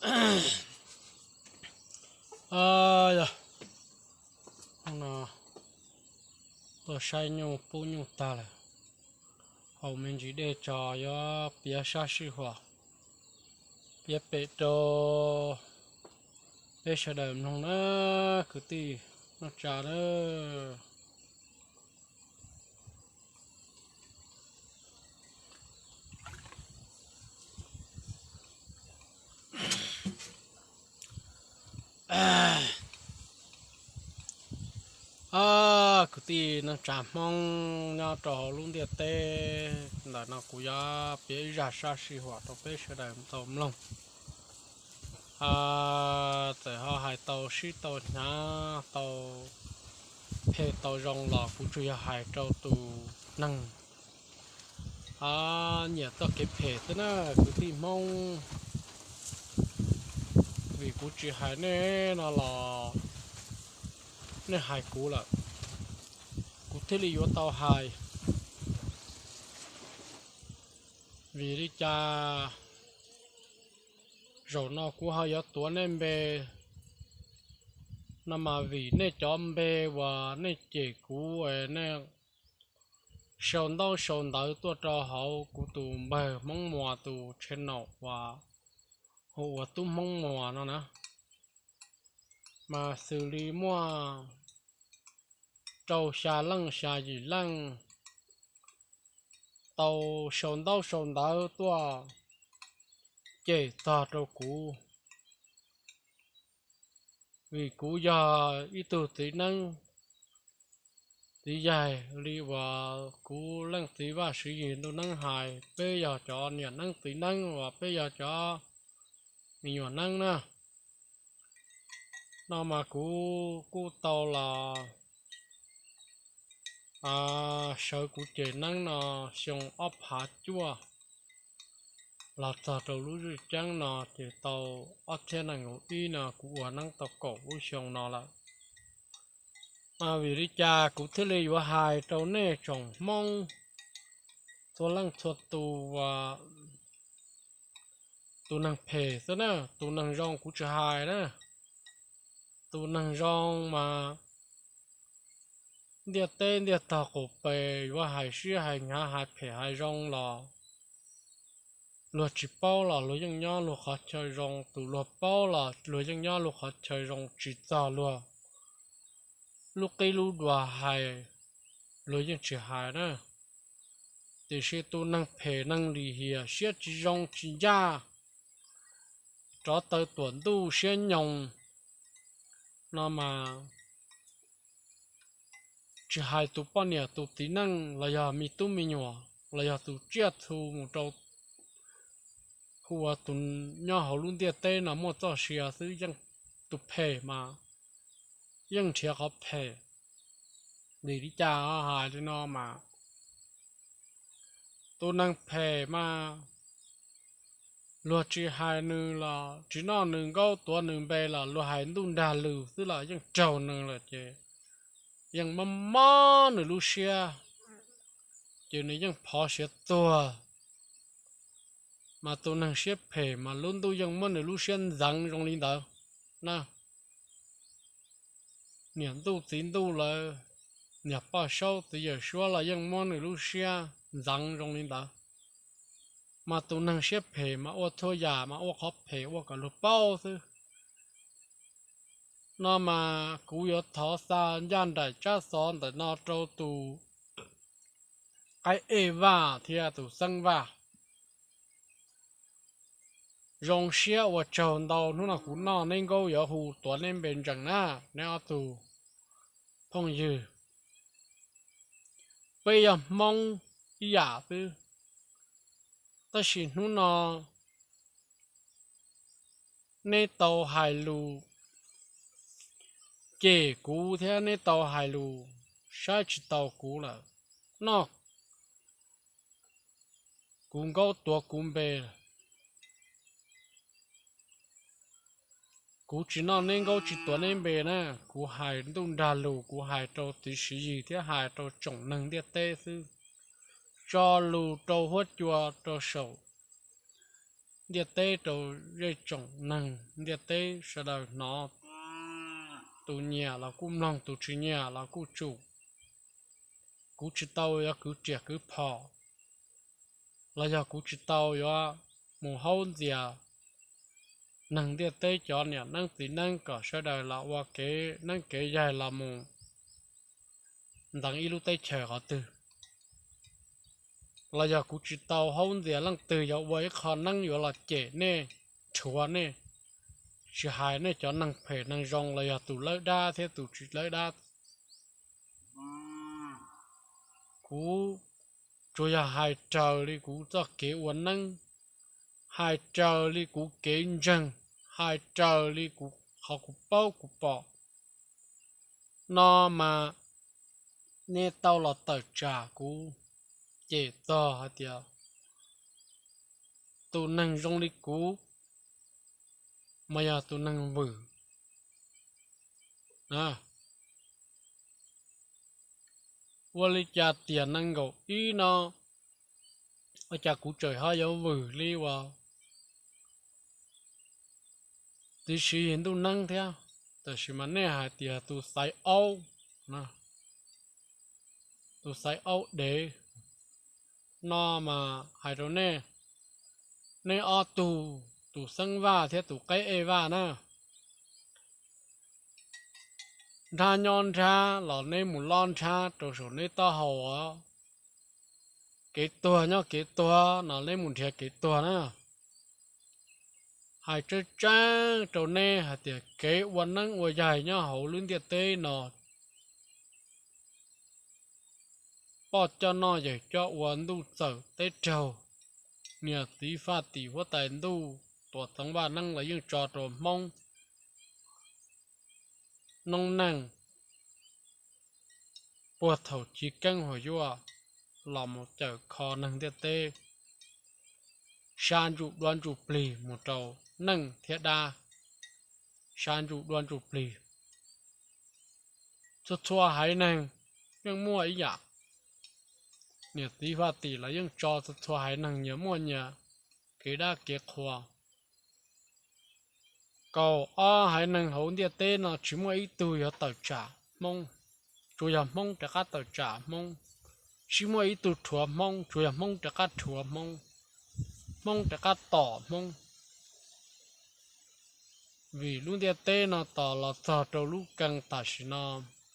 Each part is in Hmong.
Yog, hnub no tuaj saib nyuj pub nyuj tag lawm, haus me ntsis dej tso yuav piav sab sij huam, piav pem rau peb sawv daws mloog na, kwv tij neej tsa na. Kwv tij neej tsa Hmoob nyob rau hauv lub ntiaj teb ntawm no, kuv yuav piav ib zaj sab sij huam rau peb sawv daws tau mloog. Txawm ho hais tau sib tau hnyav tau phem tau zoo los kuv tsuas yog hais rau tus neeg nyiam txoj kev phem xwb na kwv tij Hmoob. Vim kuv tsis hais nej no los nej hais kuv lawm, kuv thiaj li yuav tau hais. Vim li cas zaum no kuv ho yuav tuav nej npe no mas vim nej cov npe uas nej cem kuv, nej sau ntaub sau ntawv tuaj rau hauv kuv tus npawg Hmoob Muas tus channel uas hu ua Tub Hmoob Muas no na, mas xws li muaj rau xya leej xya yim leej tau sau ntaub sau ntawv tuaj cem txog rau kuv. Vim kuv yog ib tug txiv neeb txiv yaig li uas kuv leej txiv Vaj Siv Yig ntuj neeb hais, peb yog cov niam neeb txiv neeb uas peb yog cov me nyuam neeb na. No mas kuv kuj tau los sawv kuv ceg neeb no xyoo ob phav cuaj los txog rau lub zwj ceeb no ces tau ob txhiab nees nkaum ib no kuv ua neeb tau kaum lub xyoo no lawm. Mas vim li cas kuv thiaj li yuav hais rau nej tsoom Hmoob txhua leej txhua tus, tus neeg phem xwb na, tus neeg zoo kuv tsis hais na. Tus neeg zoo mas ntiaj teb ntiaj tog qaum pes yuav hais siab hais hnyav hais phem hais zoo los luag tsis paub los luag yeej nyob luag qhov chaw zoo, tus luag paub los luag yeej nyob luag qhov chaw zoo, tsis txog luag lub qib lub dua hais luag yeej tsis hais na. Tiam sis tus neeg phem neeg lim hiam siab tsis zoo tsis ncaj, rov taw tuam ntuj siab nyoos no mas tsis hais tus poj niam tus txiv neej los yog me tub me nyuam los yog tus tsiaj txhu mus rau hu ua tus nyob hauv lub ntiaj teb no muaj txoj sia xwb yeej, tus phem mas yeej nrhiav qhov phem. Vim li cas hais li no mas tus neeg phem mas luag tsis hais nws los tsis noj nws nkaub tuav nws npe los luag hais ntuj nrag lus xwb los yeej raug nws lawm ces yeej mob mob nws lub siab, ces nws yeej phov siav tuag. Mas tus neeg siab phem mas lub ntuj yeej muab nws lub siab ntxeev zoo li ntawd na. Niam ntuj txiv ntuj lawv, niam poj saub txiv yawm suab los yeej muab nws lub siab ntxeev zoo li ntawd. Mas tus neeg siab phem mas ua txhua yam mas ua qhov phem ua kom luag paub xwb. No mas kuv yuav thov xa ncaj nraim tsab xov ntawm no rau tus qaib Ej Vaj thiab tus Xeeb Vaj. Zoo siab ua tsaug ntau, hnub no kuv noj neb nkaub yuav hu tuav neb npe ntsees na, neb ob tug phooj ywg. Peb yog Hmoob ib yam xwb, tab sis hnub no neb tau hais lus cem kuv thiab neb tau hais lus saib tsis taus kuv lawm, noj kuv nkaub tuav kuv npe. Kuv tsis noj neb nkaub tsis tuav neb npe na, kuv hais ntuj nrag lus, kuv hais rau txiv Siv Yis thiab hais rau tsoom neeg ntiaj teb xwb, tso lus rau huab cua rau saum ntiaj teb rau zej tsoom neeg ntiaj teb sawv daws hnov. Tus nyiam los kuj mloog, tus tsis nyiam los kuj tsum. Kuv tsis tau yuav kwv riam kwv phom, los yog kuv tsis tau yuav mus haub ntxias neeg ntiaj teb cov niam neeb txiv neeb kom sawv daws los ua kev neeb kev yaig los mus nteev ib lub teb chaws qhov twg. Los yog kuv tsis tau haub ntxias leej twg yuav ua ib qho neeb yuav los cem nej, rhuav nej, tsis hais nej cov neeg phem neeg zoo los yog tus lawb dab thiab tus tsis lawb dab. Kuv tsuas yog hais raws li kuv txoj kev ua neeb, hais raws li kuv kev ntseeg, hais raws li kuv qhov kuv paub kuv pom no mas nej tau los tawm tsam kuv, cem txog hais tias tus neeg zoo li kuv mas yog tus neeg vwm. Ua li cas tiam nees nkaum ib no, ua cas kuv tseem ho yuav vwm li uas txiv siv yig ntuj neeb thiab? Tab sis mas nej hais tias tus xaiv aub, tus xaiv aub dev no mas hais rau nej, nej ob tug, tus Xeeb Vaj thiab tus Qaib Ej Vaj na, nrhab nyob nrhab los neb mus loj nrhab rau saum neb taub hau os. Kev tuag nyob kev tuag no neb mus nrhiav kev tuag na. Hais tseeb tseeb rau neb hais tias kev ua neeb ua yaig nyob hauv lub ntiaj teb no, poj coj noj yawg coj ua, ntuj txawm teb raug, niam txiv faj tim huab tais ntuj, tuam txoov vaj neeb los yeej tso rau Hmoob noob neej puag thaum chiv keeb huas yuaj los mus cawm kho neeg ntiaj teb, sab ntsuj duab ntsuj plig mus rau neej thiab dab, sab ntsuj duab ntsuj plig. Txhua txhua haiv neeg yeej muaj ib yam, niam txiv faj tim los yeej tso txhua txhua haiv neeg nyias muaj nyias kev dab kev qhua. Kaum ob haiv neeg hauv ntiaj teb no tsis muaj ib tug yuav tawm tsam Hmoob, tsuas yog Hmoob rov qab tawm tsam Hmoob, tsis muaj ib tug rhuav Hmoob, tsuas yog Hmoob rov qab rhuav Hmoob, Hmoob rov qab tom Hmoob. Vim lub ntiaj teb no tos los txog rau lub keeb tam sim no,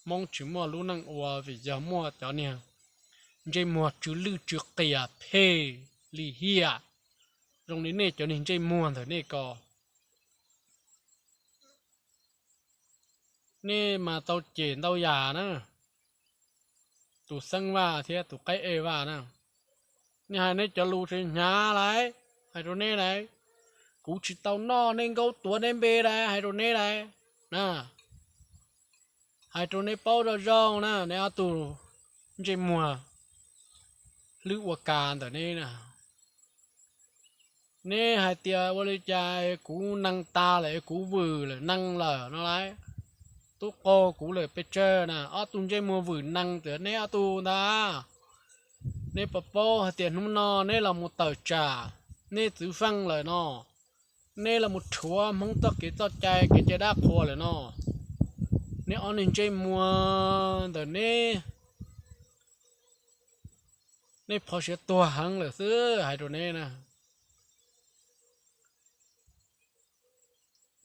Hmoob tsis muaj lub neej ua vim yog muaj cov niag ntsej muag tsw lwj tsw qias phem lim hiam zoo li nej cov niag ntsej muag ntawm nej ko. Nej mas tau cem ntau yam na, tus Xeeb Vaj thiab tus Qaib Ej Vaj na. Nej hais nej cov lus tsis hnyav lauj, hais rau neb lauj, kuv tsis tau noj neb nkaub tuav neb npe lauj, hais rau neb lauj na. Hais rau neb paub zoo zoo na, neb ob tug ntsej muag hlwb ua kas ntawm neb na. Neb hais tias ua li cas kuv nees tas lawm, kuv vwm lawm, nees lawm no lauj, tub qaug kuv lawm pes tsawg na, ob tug ntsej muag vwm nees ntawm neb ob tug ntag. Neb puas paub hais tias hnub no neb los mus tawm tsam neb txwv feej lawm no, neb los mus rhuav Hmoob txoj kev txoj cai kev cai dab qhuas lawm no. Neb ob niag ntsej muag ntawm neb, neb phov siav tuag heev lawm xwb, hais rau neb na.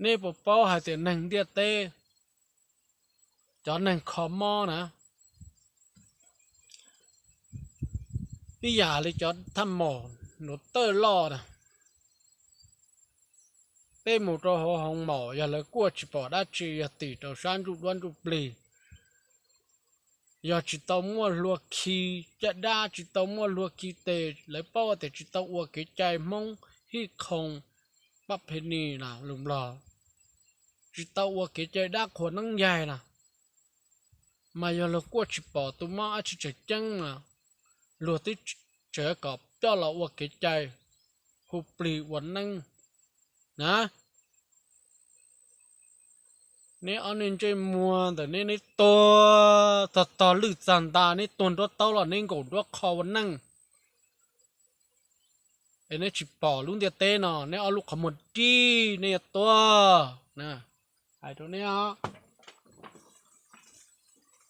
Neb puas paub hais tias neeg ntiaj teb, cov neeg kho mob na, ib yam li cov thaj maum nruav tawj loj na, peb mus rau hauv hoov maum, yog lawv kuaj tsis pom dab tsi, yog tim rau sab ntsuj duab ntsuj plig, yog tsis tau muaj hlua khi caj dab, tsis tau muaj hlua khi tes, lawv paub tias tsis tau ua kev cai Hmoob hij khoos pab phe ni na lus Nplog, tsis tau ua kev cai dab qhuas neeb yaig na, mas yog luag kuaj tsis pom tus mob dab tsi tseem ceeb mas luag twb tseem kom coj los ua kev cai hu plig ua neeb na. Neb ob niag ntsej muag ntawm neb, neb tuag txog tog lwj txog nta, neb tuag nruab taub los neb nkaum nruab qho ua neej. es neb tsis pom lub ntiaj teb no, neb ob lub qhov muag dib, neb yuav tuag na. Hais rau neb,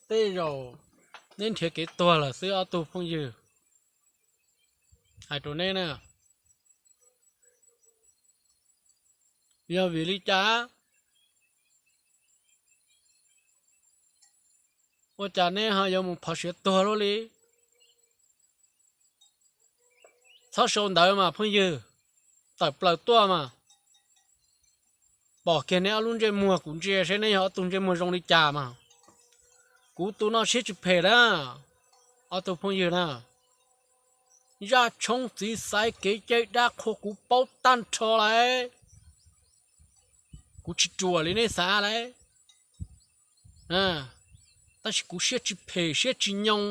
tej zaum neb nrhiav kev tuag lawm xwb ob tug phooj ywg. Hais rau neb na, yog vim li cas? Ua cas neb ho yuav mus phov siav tuag luaj li? Txhob sau ntawv mas phooj ywg, tawm plaws tuaj mas. Pom kiag neb ob lub ntsej muag, kuv ntsia seb neb yog ob tug ntsej muag zoo li cas mas. Kuv tus no siab tsis phem na, ob tug phooj ywg na. Zaj tshoob txiv xaiv kev cai dab qhuas kuv paub tag nrho lawm. Kuv tsis ruam li nej xav lawm, tab sis kuv siab tsis phem siab tsis nyoo.